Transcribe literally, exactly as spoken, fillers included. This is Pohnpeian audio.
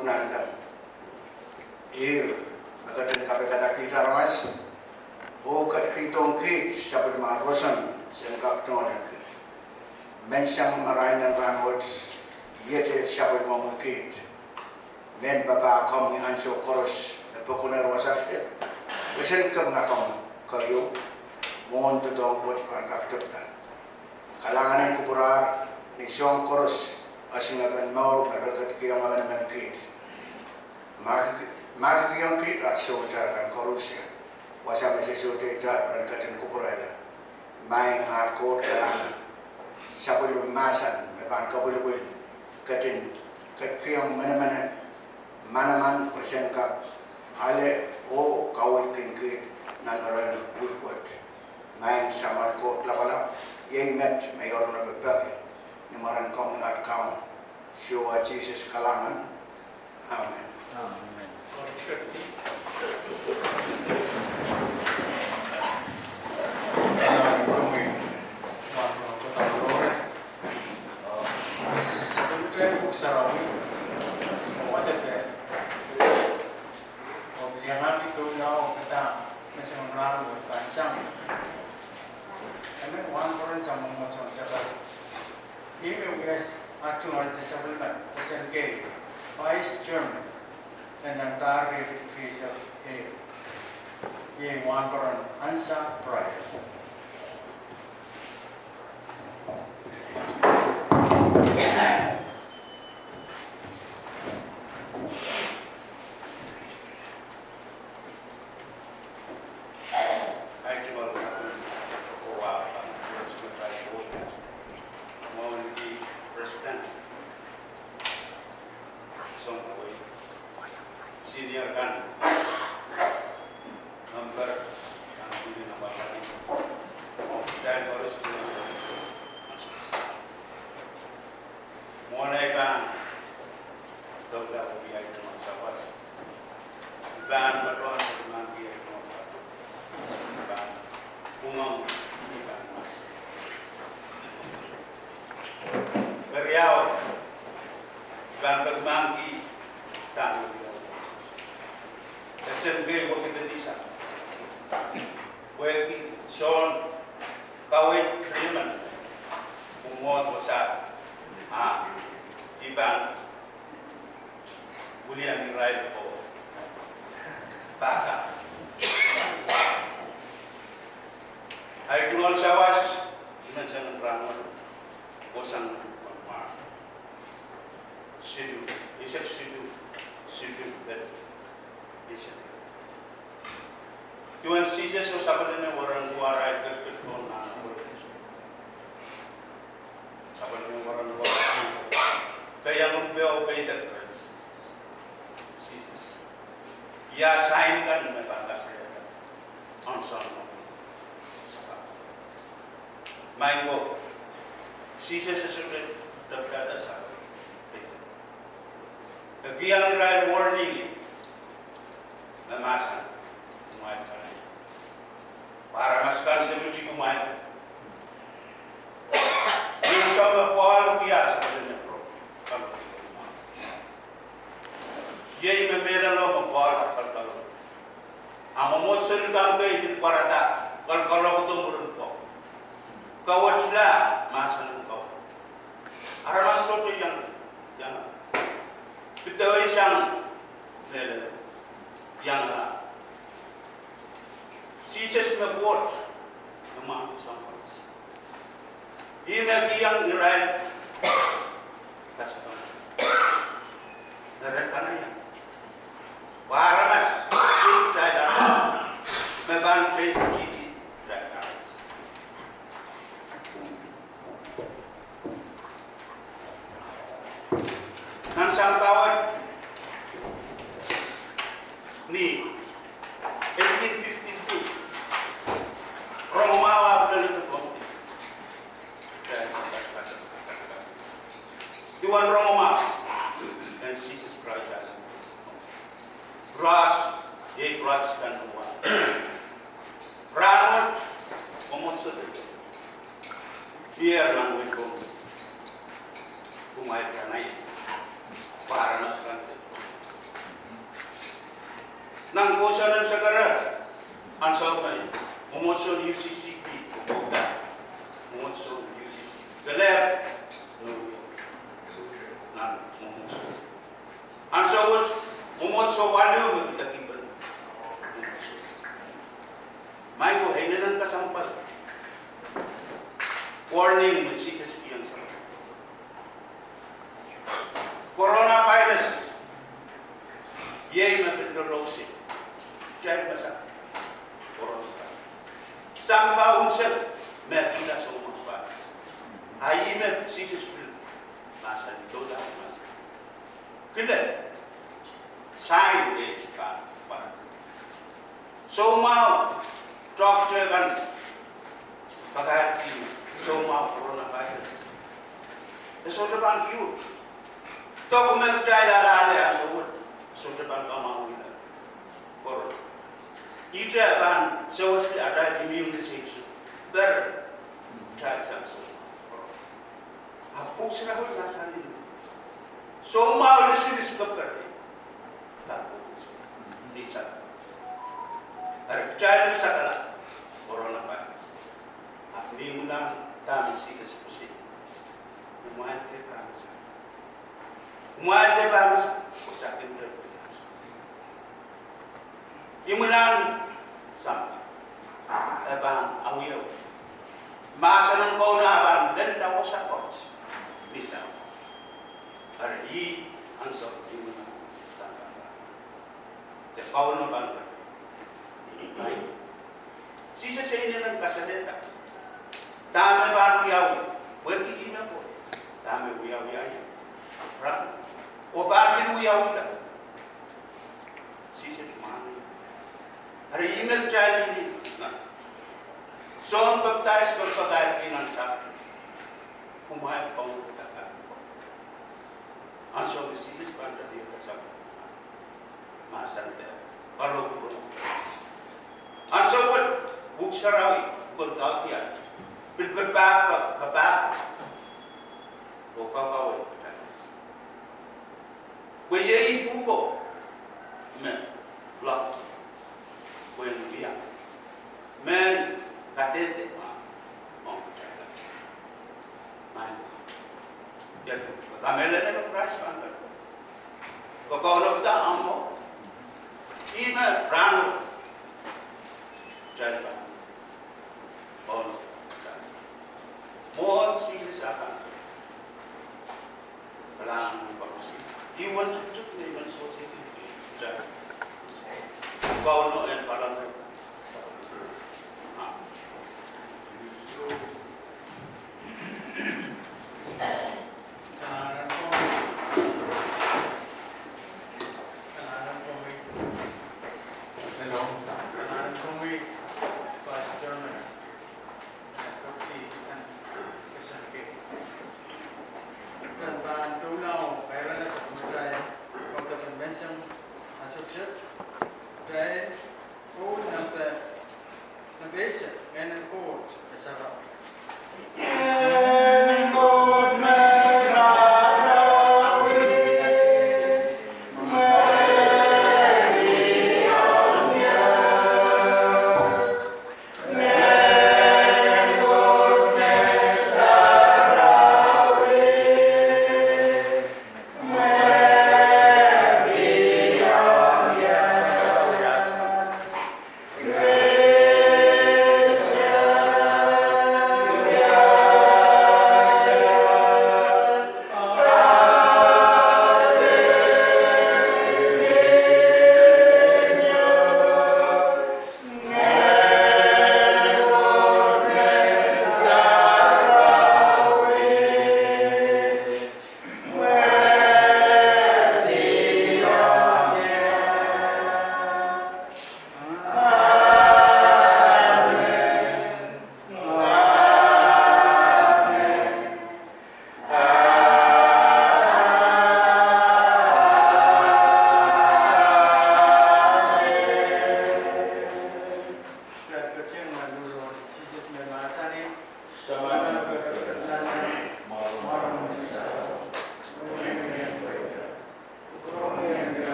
Nanleng. Ih me ketin kapikada kiht aramas oh ketikihdohng kiht sapwellime roson sen kak tohnleng. Menseng marain en rahnwet, iet sapwellimomwi kiht. Mehn papah komwi ansou koaros me pokonohr wasa, wesen kepina komwi keieu, mwohn doadoahk wet pahn kak tepda. Kalahngan en kupwuramwail ni soahng koaros, esingek en mour me re ketikihong emenemen kiht. Mahkikihong kiht at sohte kan koaros, wasa me se sohte itar pahn ketin kupwurehla. Maing at Koht kalahngan, sapwellime mahsen me pahn kapwilipwil ketin ketikihong emenemen manaman pwe sen kak ale oh kaweidki kiht nan eren wihk wet. Maing Samat Koht lapalap, iei met me I oaralap peki ni mwaren komwi at Kaun, Siohwa Sises kalahngan. Amen. Amen. Ih me wia at tungoal de sapwellime, S N K, Vice Chairman, en nan David Fisher A. Iei wahnpoaron Answer Prayer. Ahi tungoal kaping oh ahpw, President, sounpwong, senior kan, member kan, pwihn en apwal kan, oh, kitail koaros. Mwohn ei pahn doula wia ei tungoal sawas, I pahn patohwan peki mahkki ei tungoal patoh. I pahn pwungohng, I pahn mas. Keriau, I pahn peki mahkki dahme wia. S N K wekidekisa, wehwehki soun kaweid riemen pwung mwohd wasaht, a I pahn wiliandi irail ko pahka. Ahi tungoal sawas, I men sang rahnwet, oh sang nan pwuhk en Mark silu, eisek silu, silu, pil eisek. Duwen Sises oh sapwellime wahnpoaron ketikihdo nan sapwellime wahnpoaron, keieu pil peidek rehn Sises. Sises, ia sain kan me pahn kasalehiong ansoun sapwellime? Maing ko, Sises e sohte tepda sapwellime. E kihong irail warning me mahsanih, kumwail kanahieng. Pwe aramas kan de mihmi kumwail. Ni ansou me Pohl wia sapwellime Rom, iei me mehlelo me Pohl kalkalo. A mwomwohdiso kan kei pil pwarada kalkalo koadohng mwurin ko. Kawetla mahsen en Kauno. Aramas koaros iang, iang, pidoi sang mehlelo, iang la. Sises me Koht, me mwahu sang Koht. Ih me kihong irail kasapahl me re kanahieng. Pwe aramas, irail aramas me pahn pein titi irail aramas. Nan sampah wet ni eighteen fifty-two, rongamwahu ahpw lel. Duwen rongamwahu en Sises Krais, Protestant, iei Protestant wah. Rahnwet, mwomwohdiso, iei nan wehi ko, kumwail kanahieng, pwe aramas kan de Nan kousoan en sekere, ansou me mwomwohdiso U C C P, mwomwohdiso U C C P, kelehpw, nan mwomwohdiso. Ansou wet, mwomwohdiso waluh me pidekihpen mwomwohdiso. Maing ko, e inenen kesempwal. Warning me Sises kihong sapwellime. Coronavirus, iei me pil loalouse, kitail masak coronavirus. Sampah unsek me pil soumwahu virus. A ih me Sises pil mahsanih, doula mahsanih, kile, sign de pahn pahn soumwahu, doctor kan pakairki soumwahu coronavirus. E sohte pahn cure. Dok me kitail alehdi ansou wet, e sohte pahn kamwahwihla corona. Ihte pahn sewese atail immunization, pere kitail sang soumwahu corona. Ahpw pwuhk sarawi mahsanih, soumwahu lisilis kepkei. Eri kitail me sakala coronavirus. Ahpw ni imwilahn dahme Sises koasoia, kumwail dehr pahn masak. Kumwail dehr pahn masak, koasoakin dehr pahn masak. Imwilahn sampah, e pahn awiawi. Mahsen en Kauno e pahn lel wasa koaros ni sampah. Eri ih ansou imwilahn sampah. De Kauno pahn kak. Sises e inenen kasalehda dahme pahn wiawi, pwehki ih me Koht, dahme wiawi ie, ran, oh pahn pil wiawihda. Sises mwahngih. Eri ih me kitail mihmi nan Sohn Papidais me pakairki nan sapwellime, kumwail pahn kohda. Ansou me Sises pahn dehr iang sapwellime, mahsanih, pahn kohda. Ansou wet, pwuhk sarawi, pwuken Kaudial, pil papah, papah, oh kakauwei. Pwe iei pwuhko me loak, pwe en wia mehn kadehde mwahu ong kitail. Mehn, iet, kamehlele me Krais pahn kak. Ke kaunopda ahmw mour. Ihme rahno kitail pahn kaunop. Mwohn Sises ah pahn kalahngan koaros. Ih uwen tikitik me I men sewesehki kitail. Kauno en pahn lel.